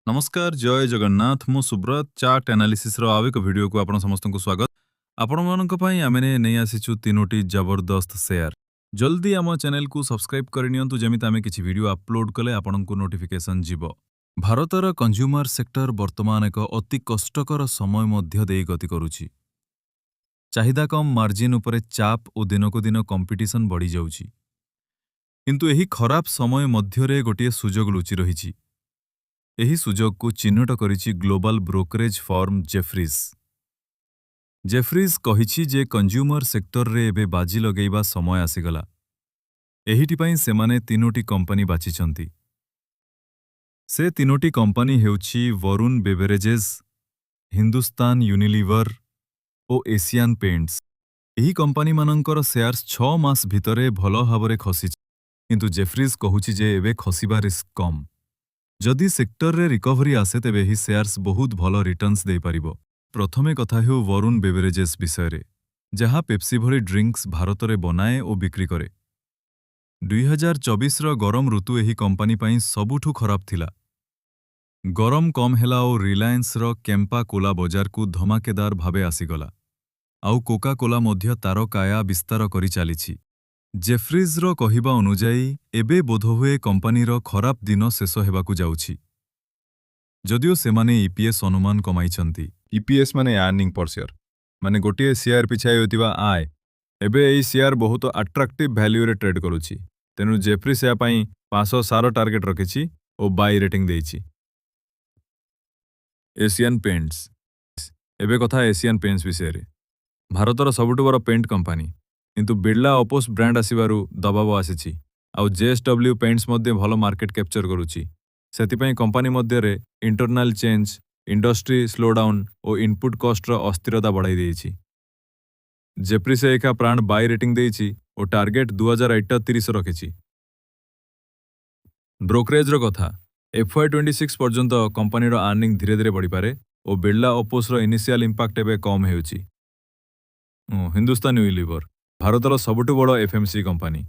ନମସ୍କାର, ଜୟ ଜଗନ୍ନାଥ। ମୁଁ ସୁବ୍ରତ। ଚାର୍ଟ ଆନାଲିସିସ୍ର ଆଉ ଏକ ଭିଡ଼ିଓକୁ ଆପଣ ସମସ୍ତଙ୍କୁ ସ୍ୱାଗତ। ଆପଣମାନଙ୍କ ପାଇଁ ଆମେ ନେଇ ଆସିଛୁ ତିନୋଟି ଜବରଦସ୍ତ ସେୟାର। ଜଲ୍ଦି ଆମ ଚ୍ୟାନେଲକୁ ସବସ୍କ୍ରାଇବ୍ କରିନିଅନ୍ତୁ, ଯେମିତି ଆମେ କିଛି ଭିଡ଼ିଓ ଅପଲୋଡ୍ କଲେ ଆପଣଙ୍କୁ ନୋଟିଫିକେସନ୍ ଯିବ। ଭାରତର କଞ୍ଜ୍ୟୁମର ସେକ୍ଟର ବର୍ତ୍ତମାନ ଏକ ଅତି କଷ୍ଟକର ସମୟ ମଧ୍ୟ ଦେଇ ଗତି କରୁଛି। ଚାହିଦା କମ୍, ମାର୍ଜିନ୍ ଉପରେ ଚାପ ଓ ଦିନକୁ ଦିନ କମ୍ପିଟିସନ୍ ବଢ଼ିଯାଉଛି। କିନ୍ତୁ ଏହି ଖରାପ ସମୟ ମଧ୍ୟରେ ଗୋଟିଏ ସୁଯୋଗ ଲୁଚି ରହିଛି। ଏହି ସୁଯୋଗକୁ ଚିହ୍ନଟ କରିଛି global brokerage form Jefferies. Jefferies କହିଛି ଯେ କଞ୍ଜ୍ୟୁମର ସେକ୍ଟରରେ ଏବେ ବାଜି ଲଗେଇବା ସମୟ ଆସିଗଲା। ଏହିଥିପାଇଁ ସେମାନେ ତିନୋଟି କମ୍ପାନୀ ବାଛିଛନ୍ତି। ସେ ତିନୋଟି କମ୍ପାନୀ ହେଉଛି ବରୁଣ ବେଭରେଜେସ୍, ହିନ୍ଦୁସ୍ତାନ ୟୁନିଲିଭର ଓ ଏସିଆନ୍ ପେଣ୍ଟସ୍। ଏହି କମ୍ପାନୀମାନଙ୍କର ସେୟାର୍ସ 6 ମାସ ଭିତରେ ଭଲ ଭାବରେ ଖସିଛି। କିନ୍ତୁ ଜେଫ୍ରିଜ୍ କହୁଛି ଯେ ଏବେ ଖସିବା ରିସ୍କ କମ୍। ଯଦି ସେକ୍ଟରରେ ରିକଭରି ଆସେ, ତେବେ ଏହି ସେୟାର୍ସ ବହୁତ ଭଲ ରିଟର୍ଣ୍ଣସ୍ ଦେଇପାରିବ। ପ୍ରଥମେ କଥା ହେଉ ବରୁଣ ବେଭରେଜେସ୍ ବିଷୟରେ, ଯାହା ପେପ୍ସି ଭଳି ଡ୍ରିଙ୍କସ୍ ଭାରତରେ ବନାଏ ଓ ବିକ୍ରି କରେ। 2024ର ଗରମ ଋତୁ ଏହି କମ୍ପାନୀ ପାଇଁ ସବୁଠୁ ଖରାପ ଥିଲା। ଗରମ କମ୍ ହେଲା ଓ ରିଲାଏନ୍ସର କ୍ୟାମ୍ପା କୋଲା ବଜାରକୁ ଧମାକେଦାର ଭାବେ ଆସିଗଲା। ଆଉ କୋକା କୋଲା ମଧ୍ୟ ତାର କାୟା ବିସ୍ତାର କରି ଚାଲିଛି। ଜେଫ୍ରିଜ୍ର କହିବା ଅନୁଯାୟୀ, ଏବେ ବୋଧହୁଏ କମ୍ପାନୀର ଖରାପ ଦିନ ଶେଷ ହେବାକୁ ଯାଉଛି, ଯଦିଓ ସେମାନେ ଇପିଏସ୍ ଅନୁମାନ କମାଇଛନ୍ତି। ଇପିଏସ୍ ମାନେ ଆର୍ନିଂ ପର୍ ସେୟାର, ମାନେ ଗୋଟିଏ ସେୟାର ପିଛା ହେଉଥିବା ଆୟ। ଏବେ ଏହି ସେୟାର ବହୁତ ଆଟ୍ରାକ୍ଟିଭ୍ ଭ୍ୟାଲ୍ୟୁରେ ଟ୍ରେଡ୍ କରୁଛି। ତେଣୁ ଜେଫ୍ରିସ୍ ଏହା ପାଇଁ 507 ଟାର୍ଗେଟ୍ ରଖିଛି ଓ ବାଇ ରେଟିଂ ଦେଇଛି। Asian paints. ଏବେ କଥା ଏସିଆନ୍ ପେଣ୍ଟସ୍ ବିଷୟରେ। ଭାରତର ସବୁଠୁ ବଡ଼ ପେଣ୍ଟ କମ୍ପାନୀ। କିନ୍ତୁ ବିର୍ଲା ଓପସ୍ ବ୍ରାଣ୍ଡ ଆସିବାରୁ ଦବାବ ଆସିଛି ଆଉ ଜେଏସ୍ଡବ୍ଲ୍ୟୁ ପେଣ୍ଟସ୍ ମଧ୍ୟ ଭଲ ମାର୍କେଟ କ୍ୟାପଚର କରୁଛି। ସେଥିପାଇଁ କମ୍ପାନୀ ମଧ୍ୟରେ ଇଣ୍ଟରନାଲ ଚେଞ୍ଜ, ଇଣ୍ଡଷ୍ଟ୍ରି ସ୍ଲୋଡାଉନ୍ ଓ ଇନପୁଟ୍ କଷ୍ଟର ଅସ୍ଥିରତା ବଢ଼ାଇ ଦେଇଛି। ଜେଫ୍ରିସ୍ ଏକା ବ୍ରାଣ୍ଡ ବାଇ ରେଟିଂ ଦେଇଛି ଓ ଟାର୍ଗେଟ୍ 2038 ରଖିଛି। ବ୍ରୋକରେଜ୍ର କଥା, ଏଫ୍ୱାଇ 26 ପର୍ଯ୍ୟନ୍ତ କମ୍ପାନୀର ଆର୍ନିଂ ଧୀରେ ଧୀରେ ବଢ଼ିପାରେ ଓ ବିର୍ଲା ଓପସ୍ର ଇନିସିଆଲ ଇମ୍ପାକ୍ଟ ଏବେ କମ୍ ହେଉଛି। ହିନ୍ଦୁସ୍ତାନ ୟୁନିଲିଭର ଭାରତର ସବୁଠୁ ବଡ଼ ଏଫ୍ଏମ୍ସିଜି କମ୍ପାନୀ।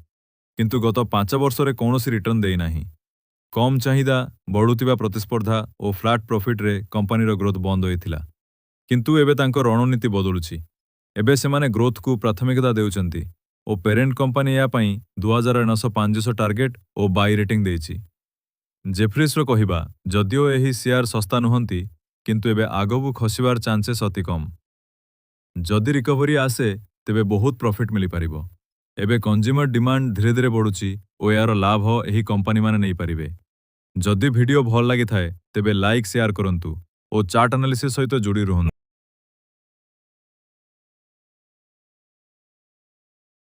କିନ୍ତୁ ଗତ 5 ବର୍ଷରେ କୌଣସି ରିଟର୍ଣ୍ଣ ଦେଇନାହିଁ। କମ୍ ଚାହିଦା, ବଢ଼ୁଥିବା ପ୍ରତିସ୍ପର୍ଦ୍ଧା ଓ ଫ୍ଲାଟ୍ ପ୍ରଫିଟ୍ରେ କମ୍ପାନୀର ଗ୍ରୋଥ୍ ବନ୍ଦ ହୋଇଥିଲା। କିନ୍ତୁ ଏବେ ତାଙ୍କ ରଣନୀତି ବଦଳୁଛି। ଏବେ ସେମାନେ ଗ୍ରୋଥକୁ ପ୍ରାଥମିକତା ଦେଉଛନ୍ତି ଓ ପେରେଣ୍ଟ କମ୍ପାନୀ ଏହା ପାଇଁ 2905 ଟାର୍ଗେଟ୍ ଓ ବାଇ ରେଟିଂ ଦେଇଛି। ଜେଫ୍ରିସ୍ର କହିବା, ଯଦିଓ ଏହି ସେୟାର ଶସ୍ତା ନୁହନ୍ତି, କିନ୍ତୁ ଏବେ ଆଗକୁ ଖସିବାର ଚାନ୍ସେସ୍ ଅତି କମ୍। ଯଦି ରିକଭରି ଆସେ, ତେବେ ବହୁତ ପ୍ରଫିଟ୍ ମିଳିପାରିବ। ଏବେ କଞ୍ଜ୍ୟୁମର ଡିମାଣ୍ଡ ଧୀରେ ଧୀରେ ବଢ଼ୁଛି ଓ ଏହାର ଲାଭ ଏହି କମ୍ପାନୀମାନେ ନେଇପାରିବେ। ଯଦି ଭିଡ଼ିଓ ଭଲ ଲାଗିଥାଏ, ତେବେ ଲାଇକ୍, ସେୟାର କରନ୍ତୁ ଓ ଚାର୍ଟ ଆନାଲିସିସ୍ ସହିତ ଯୋଡ଼ି ରୁହନ୍ତୁ।